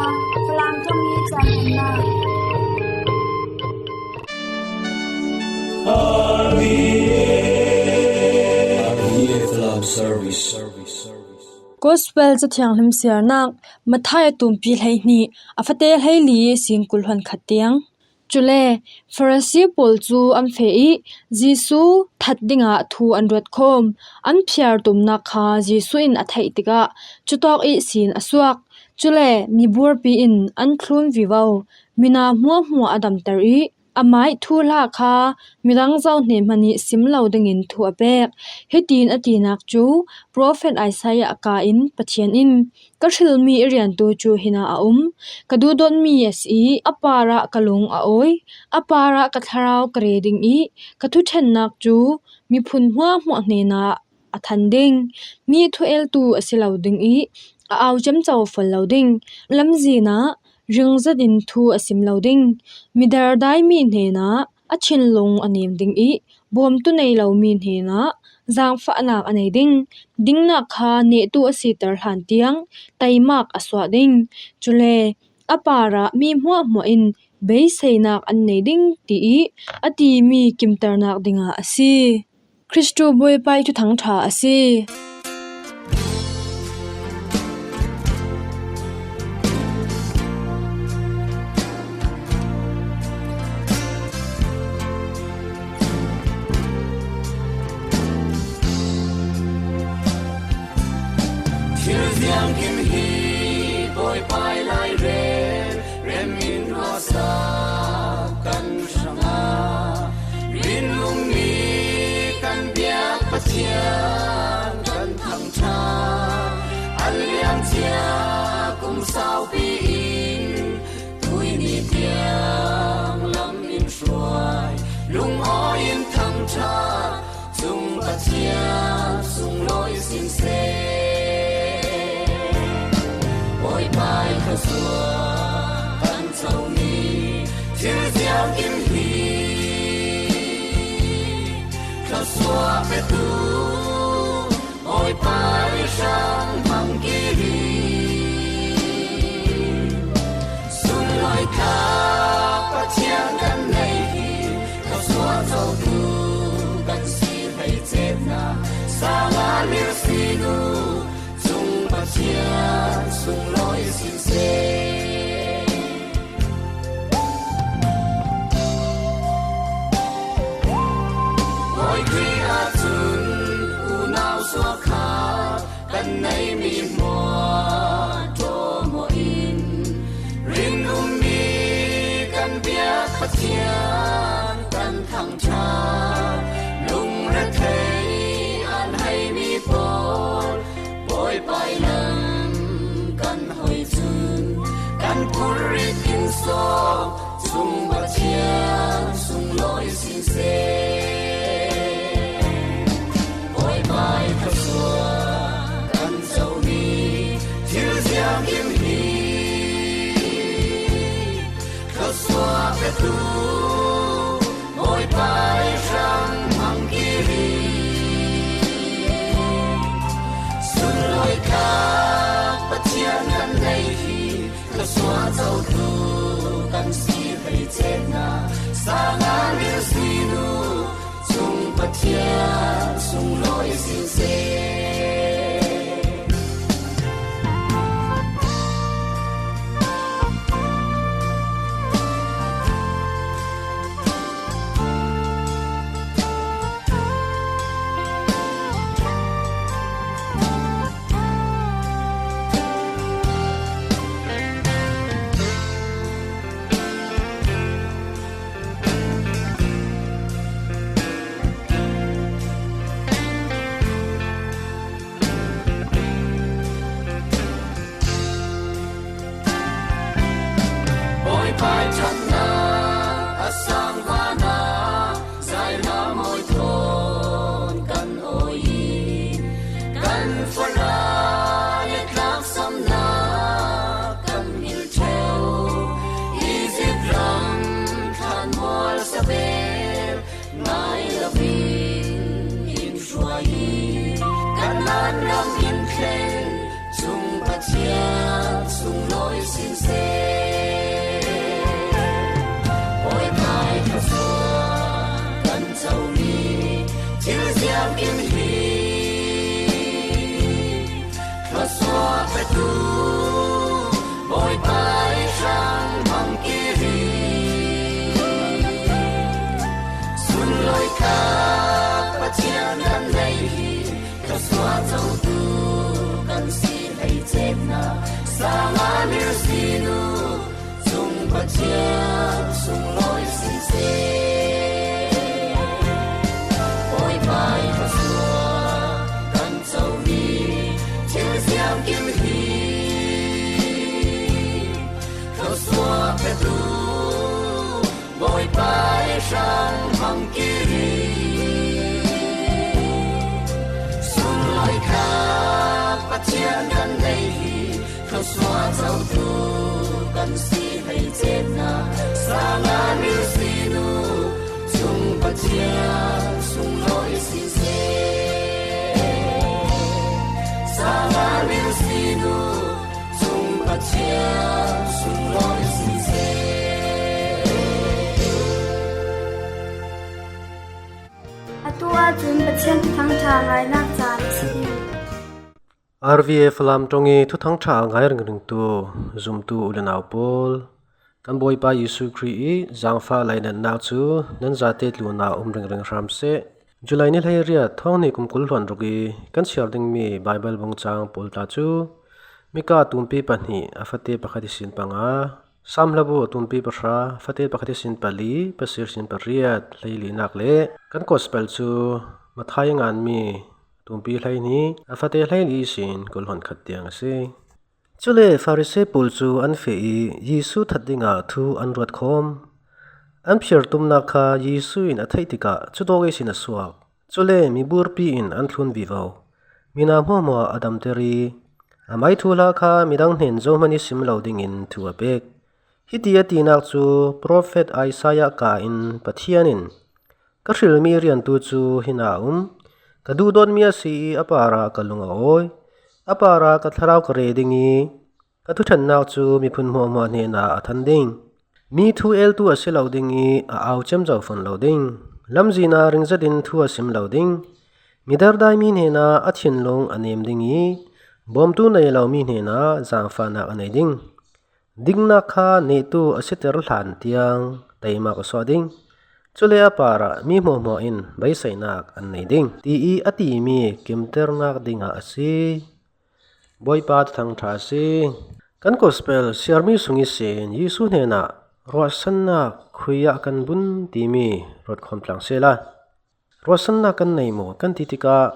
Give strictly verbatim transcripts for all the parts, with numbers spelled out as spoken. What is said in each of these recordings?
Falam thawngmi caan nunnak. Gospel Cathianghlim siarnak, Matthai a tumpi hleihnih, a fate hleili i sing kul hluan khat tiang. Cule Farasi pawl cu an feh i Jesuh that dingah thu an ruat khawm. An phiar tumnak kha Jesuh in a theih tikah cutawk ihsin a suak. Cule mibuarpi in an thlun vivo, mina hmuahhmuah a damter i amah ih thuhla kha midang zohhnih hmanh ih sim lo dingin thu a pek. Hitin a tinak cu profet Isaiah ka in Pathian in, "Ka hrilmi i riantu cu hinah a um, ka duhdawtmi a si i a parah ka lung a awi, a parah ka thlarau ka re ding i ka thuṭhennak cu miphun hmuahhmuah hnenah a than ding. Mi thueltu a si lo ding i a au ciamco fol lo ding. Lamzin ah ringzet in thu a sim lo ding. Midar daimi hnenah a thinlung a nem ding i bawmtu nei lomi hnenah zaangfahnak a nei ding. Dingnak kha nehtu a siter hlan tiang taimak a suah ding. Cule a parah mi hmuahhmuah in beiseinak an nei ding," ti i a timi kimternak dingah a si. Kristu Bawipa ih thuthang ṭha a si. Thil ziangkim hi Bawipa ih lairem, rem in ruahsak kan hrang a, rinummi kan biak Pathian kan thangṭhat. An liamcia kum saupi in tuihni tiang lam in hruai, lungawi in thangṭhat cung Pathian sunglawi sin seh. Bawipa ih thluasuah kan comi thil ziangkim hi thluasuah petu Bawipa ih hrang hmang kiri. Sunglawi tlak Pathian kan nei hi, thluasuah cotu kan si hleicetna, sang a lirsi nu cung Pathian sunglawi sin seh. Bawi Khrih ahcun unau sual kha kan neimi hmuah ṭawm in, rinummi kan biak Pathian kan thangṭhat. Lungrethei an heimi pawl Bawipa ih lam kan hoi cun kan purrit in sawm cung Pathian sunglawi sin seh. Bawipa ih thluasuah kan comi thil ziangkim hi thluasuah petu Bawipa ih hrang hmang kiri. Sunglawi tlak Pathian kan nei hi, thluasuah cotu kan si hleicetna, sang a lirsi nu cung Pathian sunglawi sin seh. Sing se, Bawipa i thluasuah kan co mi thil ziangkim hi. Thluasuah petu Bawipa i hrang hmang kir hi. Sunlawi kha Pathian kan nei hi. Thluasuah cotu kan si hei cekna, sanga nir sinu, chung Pathian sunglawi sing se. Bawipa i thluasuah kan co mi thil ziangkim hi. Thluasuah petu Bawipa i hrang hmang kir hi. Sunlawi kha Pathian kan nei hi. Thluasuah cotu kan si hei cekna, sanga nir sinu, chung Pathian sunglawi sing se. Sanga nir sinu, chung Pathian sunglawi sing se. Atu ahcun Pathian Thuthang ṭha ngainak caan a si ding. R V F lam ṭong i Thuthang ṭha a ngai ringringtu zumtu u le nau pawl, kan Bawipa Jesuh Khrih i zaangfah lainatnak cu nan zate tlunah um ringring hram seh. July ni hleiriat, thawng hnih kum kul hluan ruk i kan siar dingmi Baibal bung caang pawl tla cu Mika tumpi pahnih, a fate pakhat ihsin panga, Saam hlabu tumpi pahra, fate pakhat ihsin pali, pasir ihsin pariat, hleilinak le kan Gospel cu Matthai a nganmi tumpi hleihnih, a fate hleili ihsin kul hluan khat tiang a si. Cule Farisi pawl cu an feh i Jesuh that dingah thu an ruat khawm. An phiar tumnak kha Jesuh in a theih tikah cutawk ihsin a suak. Cule miburpi in an thlun vivo. Mina hmuahhmuah a damter i amai thuhla kha midang hnen zohman i sim lo dingin thu a pek. Hiti a tinak cu profet Isaiah ka in Pathian in, "Ka hrilmi riantu cu hin a um, ka duhdawtmi a si i a parah ka lung a awi. A parah ka thlarau ka re ding i ka thuṭhennak cu miphun hmuahhmuah hnenah a than ding. Mi thu eltu a si lo ding i a au ciamco fawn lo ding. Lamzin ah ringzet in thu a sim lo ding. Midardaimi hnenah a thinlung a nem ding i bawmtu nei lomi hnenah zaangfahnak a nei ding. Diknak kha nehtu a siter hlan tiang teimak a suah ding. Cule a parah mi hmuahhmuah in beiseinak an nei ding," ti i a timi kimternak dingah a si. Bawipa Thuthang ṭha a si. Kan Gospel siarmi sung ihsin Jesuh hnenah ruahsannak khui ah kan bun timi ruat khawm tlang sehla. Ruahsannak kan nei maw kan ti tikah,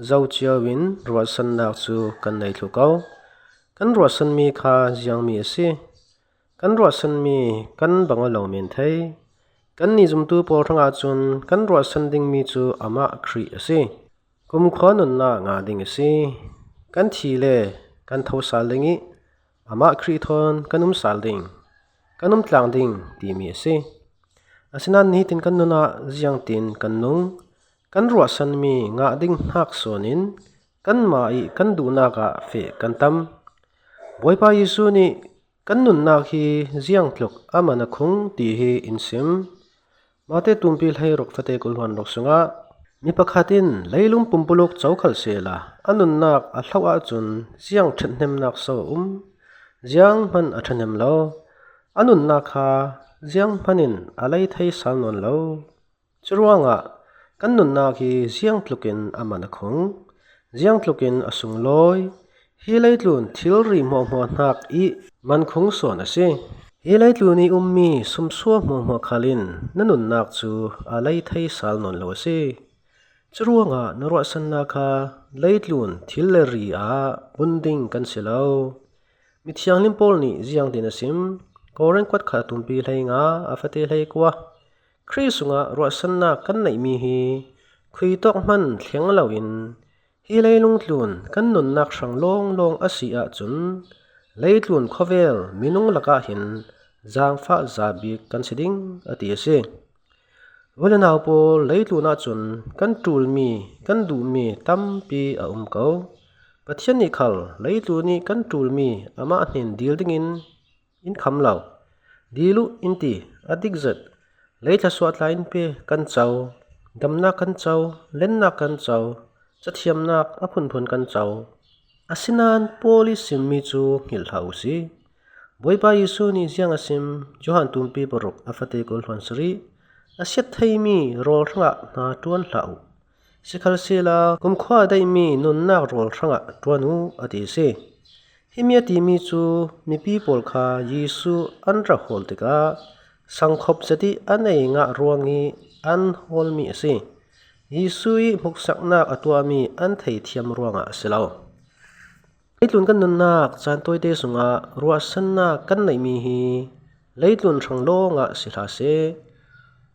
zo cio in ruahsannak cu kan nei thluh ko. Kan ruahsanmi kha ziangmi a si? Kan ruahsanmi kan bang aw lo men thei. Kannih zumtu pawl hrangah cun kan ruahsan dingmi cu amah Khrih a si. Kumkhua nunnak ngah ding a si. Kan thi le kan tho sal ding i amah Khrih thawn kan um sal ding, kan um tlang ding timi a si. Asinain nitin kan nun ah ziangtin kan nung? Kan ruahsanmi ngah ding hnak sawn in kanmah i kan duhnak ah feh kan tam. Bawipa Jesuh nih kan nunnak hi ziang tluk a man a khung ti hi in sim. Mate tumpi hleiruk fate kul hluan ruk sungah mi pakhat in leilung pumpuluk cokhal sehla a nunnak a hloh ahcun ziang ṭhathnemnak so a um? Zianghman a ṭhahnem lo. A nunnak kha zianghman in a lei thei sal nawn lo. Curuangah kan nunnak hi ziang tlukin a man a khung. Ziang tlukin a sunglawi. Hi leitlun thilri hmuahhmuah hnak i man khung sawn a si. Hi leitlun i ummi sumsua hmuahhmuah khal in na nunnak cu a lei thei sal nawn lo a si. Curuangah na ruahsannak kha leitlun thil le ri ah bun ding kan si lo. Mithianghlim Paul nih ziangtin a sim? Korin kuat khat tumpi hleinga a fate hleikua. Khrih sungah ruahsannak kan neihmi hi khuitawk hman thleng loin hi leilung tlun kan nunnak hrang lawnglawng a si ahcun leitlun khawvel minung lakah hin zaangfahza bik kan si ding a ti a si. U le nau pawl, leitlun ahcun kan ṭulmi, kan duhmi tampi a um ko. Pathian nih khal leitlun i kan ṭulmi amah hnen dil dingin in kham lo. Dil uh in ti, a dik zet. Lei thluasuah tla in pe kan co, damnak kan co, lennak kan co, cathiamnak a phunphun kan co. Asinain Paul ih simmi cu hngilh hlah uh si. Bawipa Jesuh nih ziang a sim, Johan tumpi paruk a fate kul hluan sarih, a siat theimi rawl hrangah hna ṭuan hlah uh. Sikhalsehla kumkhua a daihmi nunnak rawl hrangah ṭuan uh, a ti a si. Himi a timi cu mipi pawl kha Jesuh an ra hawl tikah sangkhop zet ih an ei ngah ruangih an hawlmi a si. Jesuh ih hmuksaknak a tuahmi an theithiam ruangah a si lo. Leitlun kan nunnak caan tawite sungah ruahsannak kan neihmi hi leitlun hrang lawngah si hlah seh.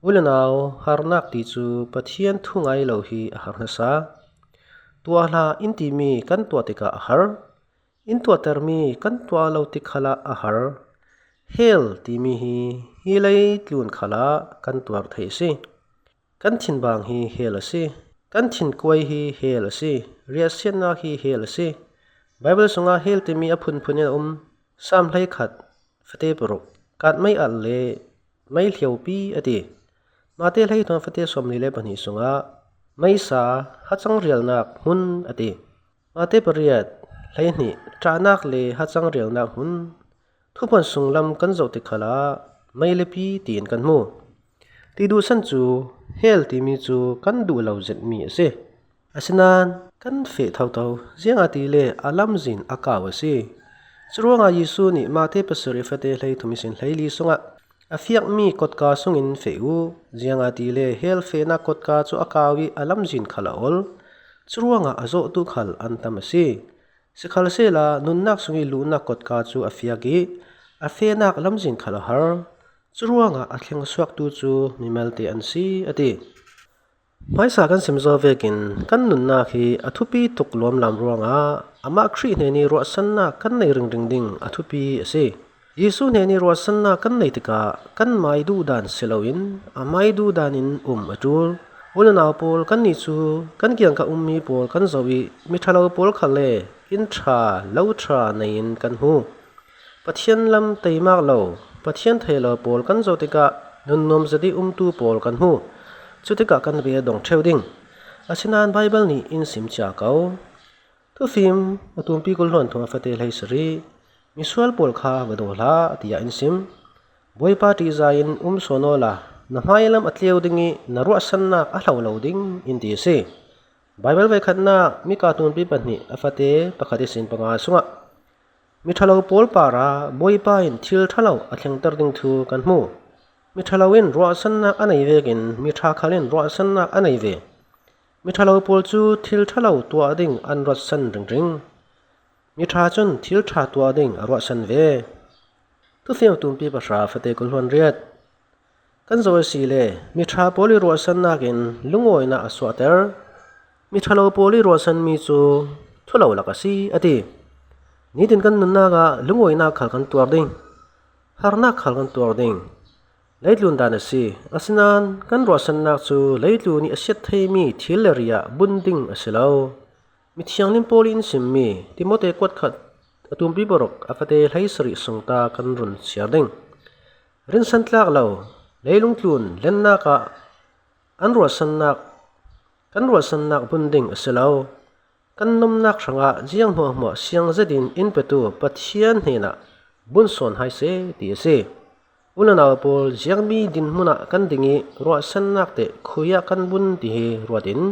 U le nau, harnak ti cu Pathian thu ngai lo hi a har nasa. Tuah hlah in timi kan tuah tikah a har. In tuahtermi kan tuah lo tik khalah a har. Hell timi hi hi leitlun khalah kan tuar theih a si. Kan thinbang hi hell a si. Kan thinkuai hi hell a si. Riahsiatnak hi hell a si. Baibal sungah hell timi a phunphun in a um. Saam hleikhat, fate paruk, kat mei alh le mei hliopi a ti. Mate hleithum fate sawmli le pahnih sungah meisa, hacang rialnak hmun a ti. Mate pariat, hleihnih, ṭahnak le hacang rialnak hmun. Thuphuan sunglam kan zoh tik khalah mei lipi tiin kan hmu. Ti duhsan cu hell timi cu kan duh lo zetmi a si. Asinain kan feh thotho, ziangahtile a lamzin a kau a si. Curuangah Jesuh nih Mate pasarih fate hleithum ihsin hleili sungah a fiakmi kotka sungin feh uh, ziangahtile hell fehnak kotka cu a kau ih a lamzin khal a ol. Curuangah a zawhtu khal an tam a si. Sikhalsehla nunnak sungih luhnak kotka cu a fiak ih a fehnak lamzin khal a har. Curuangah a thlengsuaktu cu mimalte an si, a ti. Hmaisa kan sim zo vekin kan nunnak hi a thupi tuk luamlam ruangah amah Khrih hnenih ruahsannak kan nei ringring ding a thupi a si. Jesuh hnenih ruahsannak kan nei tikah kan mai duhdan si loin a mai duhdan in um a ṭul. U le nau pawl, kannih cu kan kiangkah ummi pawl kan zoh ih miṭhalo pawl khal le inn ṭha, lo ṭha nei in kan hmu. Pathian lam teimak lo, Pathian thei lo pawl kan zoh tikah nunnuam zet ih umtu pawl kan hmu. Cutikah kan bia dong ṭheu ding. Asinain Baibal nih in sim cia ko. Thufim a tumpi kul hluan thum a fate hleisarih, misual pawl kha va daw hlah, tiah in sim. Bawipa ṭihzai in um sawn awla na hmailam a tleu ding ih na ruahsannak a hlo lo ding, in ti a si. Baibal voikhatnak Mika tumpi pahnih a fate pakhat ihsin panga sungah miṭhalo pawl parah Bawipa in thil ṭhalo a thlengter ding thu kan hmu. Miṭhalo in ruahsannak a nei vekin miṭha khal in ruahsannak a nei ve. Miṭhalo pawl cu thil ṭhalo tuah ding an ruatsan ringring. Miṭha cun thil ṭha tuah ding a ruatsan ve. Thufim a tumpi pahra fate kul hluan riat. Kan zoh asile miṭha pawl ih ruahsannak in lungawinak a suahter. Miṭhalo pawl ih ruahsanmi cu thulolak a si, a ti. Nitin kan nunnak ah lungawinak khal kan tuar ding. Harnak khal kan tuar ding. Leitlun dan a si. Asinain kan ruahsannak cu leitlun ih a siat theimi thil le ri ah bun ding a si lo. Mithianghlim Paul in simmi Timote kuatkhat a tumpi paruk a fate hleisarih sungta kan run siar ding. Rinsan tlak lo, leilung tlun lennak ah an ruahsannak, kan ruahsannak bun ding a si lo. Kan nomnak hrangah ziang hmuahhmuah siang zetin in petu Pathian hnenah bun sawn hai seh, ti a si. U le nau pawl, ziangmi dinhmun ah kan ding ih ruahsannak teh khui ah kan bun ti hi ruat in,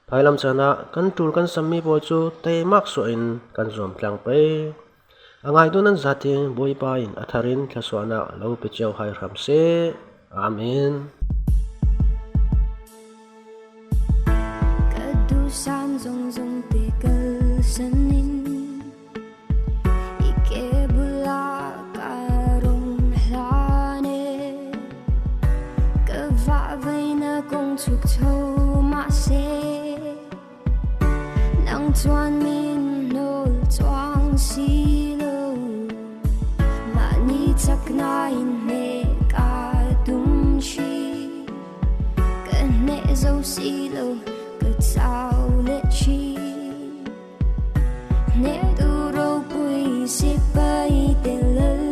hmailam caan ah kan ṭul kan sammi pawl cu teimak suah in kan zuam tlang pei. A ngaitu nan zate Bawipa in a thar in thluasuahnak lo pe cio hai hram seh. Amen. Ka duhsan zongzong te kalsan in, i ke bul ah ka rung hlan e. Ka vahvaina kong chuk tho mah seh, nang cuan min nawl cuang si lo. Mah ni cakna in hneh ka tum ṭhi, ka hneh zo si lo, ka cau le ṭhi. Hnehtu ropui sipai te lal,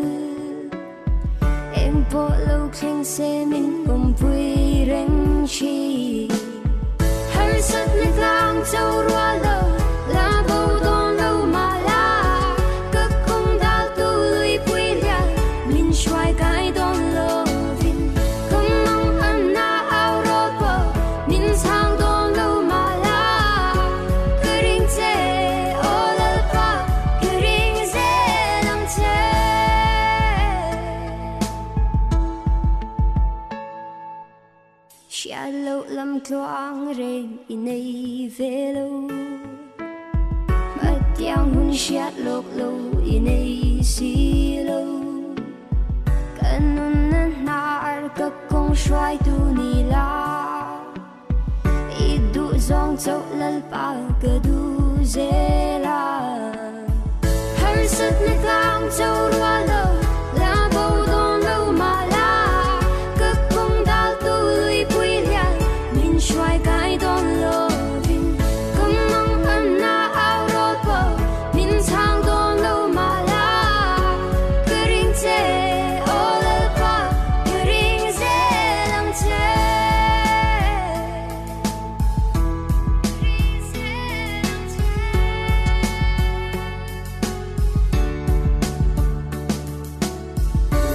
Semin umpui reng chi. Harsatna tlang co rua lo, labo dawn lo mah la, ka kong daltu luipui lian, min hruai kai dawn lovin, ka manganna au rawl po, min chang dawn lo mah la, ka ring che, aw Lalpa, ka ring zel ang che. Hriat loh lamtluang reng i nei ve lo, matiang hun hriat lawk lo i nei si lo. Ka nunna hnar ka kong hruaitu ni la, i duh zawng chauh Lalpa ka duh zel a. Harsatna tlang co rua lo, labo dawn lo mah la, ka kong daltu luipui lian, min hruai kai dawn lovin, ka manganna au rawl po, min chang dawn lo mah la, ka ring che, aw Lalpa, ka ring zel ang che.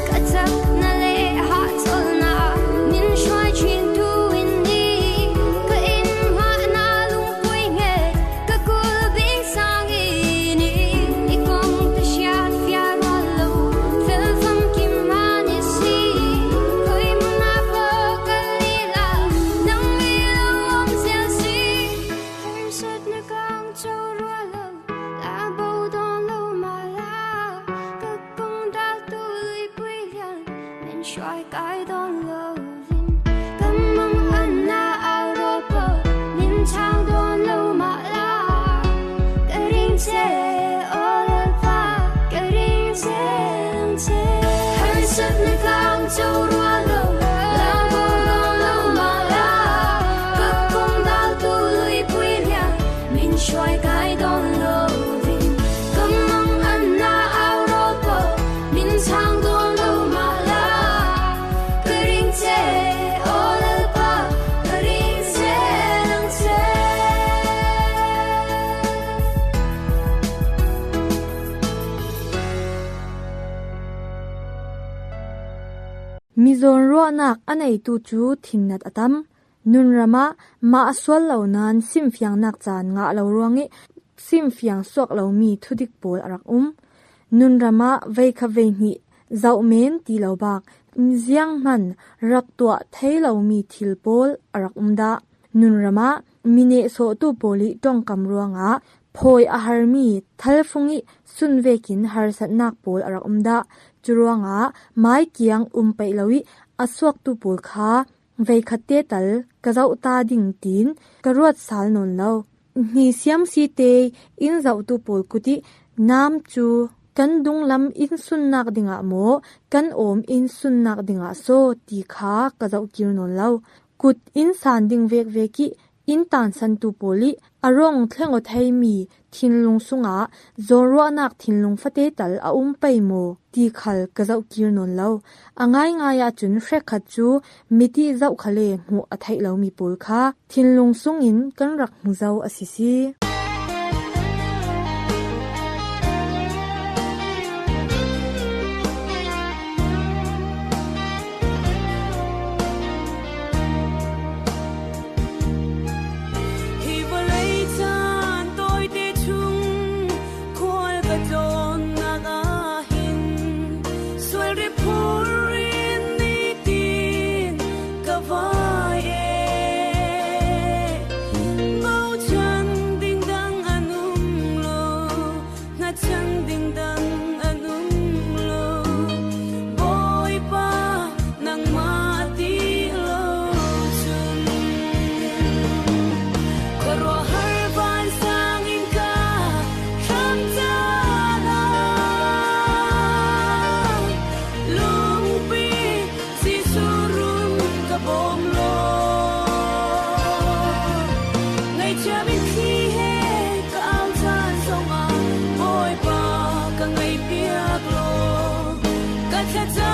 Ka chakna le hahchawlna, min hruai chingtu in ni, ka innghahna lungpui nge, ka kulbing sang in ni, i kong ta hriat fiah rual lo, fel famkim hman i si, koi mun ah pawh ka lila, nang mi lo awm zel si. Harsatna tlang co rua lo, labo dawn lo mah la, ka kong daltu luipui lian, min hruai kai dawn lovin, ka manganna au rawl po, min chang dawn lo mah la, ka ring che, aw Lalpa, ka ring zel ang che. Harsatna tlang co rua lo, labo dawn lo mah la, ka kong daltu luipui lian, min hruai kai dawn lovin, ka manganna au rawl po, min chang dawn lo mah la, ka ring che, aw Lalpa, ka ring zel ang che. Mizaw ruahnak a neitu cu thinnat a tam. Nunram ah mah a sual lo nain simfiangnak caan ngah lo ruangih simfiang suak lomi thudik pawl a rak um. Nunram ah veikhat veihnih zoh men ti lo bak, zianghman rak tuah thei lomi thil pawl a rak um dah. Nunram ah mi nehsawhtu pawl i ṭongkam ruangah phawi a harmi thalfung i sun vekin harsatnak pawl a rak um dah. Curuangah maikiang um peih lo i a suaktu pawl kha veikhatte tal ka zoh ta ding tiin ka ruat sal nawn lo. Hni siamsite in zohtu pawl kut i nam cu kan dunglam innsunnak dingah maw, kan awm innsunnak dingah saw ti kha ka zoh kir nawn lo. Kut in san ding vekvek i in tansantu pawl i a rawng thleng aw theimi thinlung sungah zawnruahnak thinlung fate tal a um pei maw ti khal ka zoh kir nawn lo. A ngaingai ahcun hrekkhat cu mit i zoh khal le hmuh a theih lomi pawl kha thinlung sungin kan rak hmu zo a sisi. Hi vawlei caan tawite chung khual ka cawnnak ah hin sual riphur in nitin ka vai e. Bochan ding dang an um lo, hnachan ding dang an um lo. Bawipa, nangmah ti lo cun khuaruahhar vansang in ka hram caan ah lungpi Jesuh run ka bawm law. Ngaihchiam in thli he ka au caan zongah Bawipa ka ngaihpiak law. Ka thlaca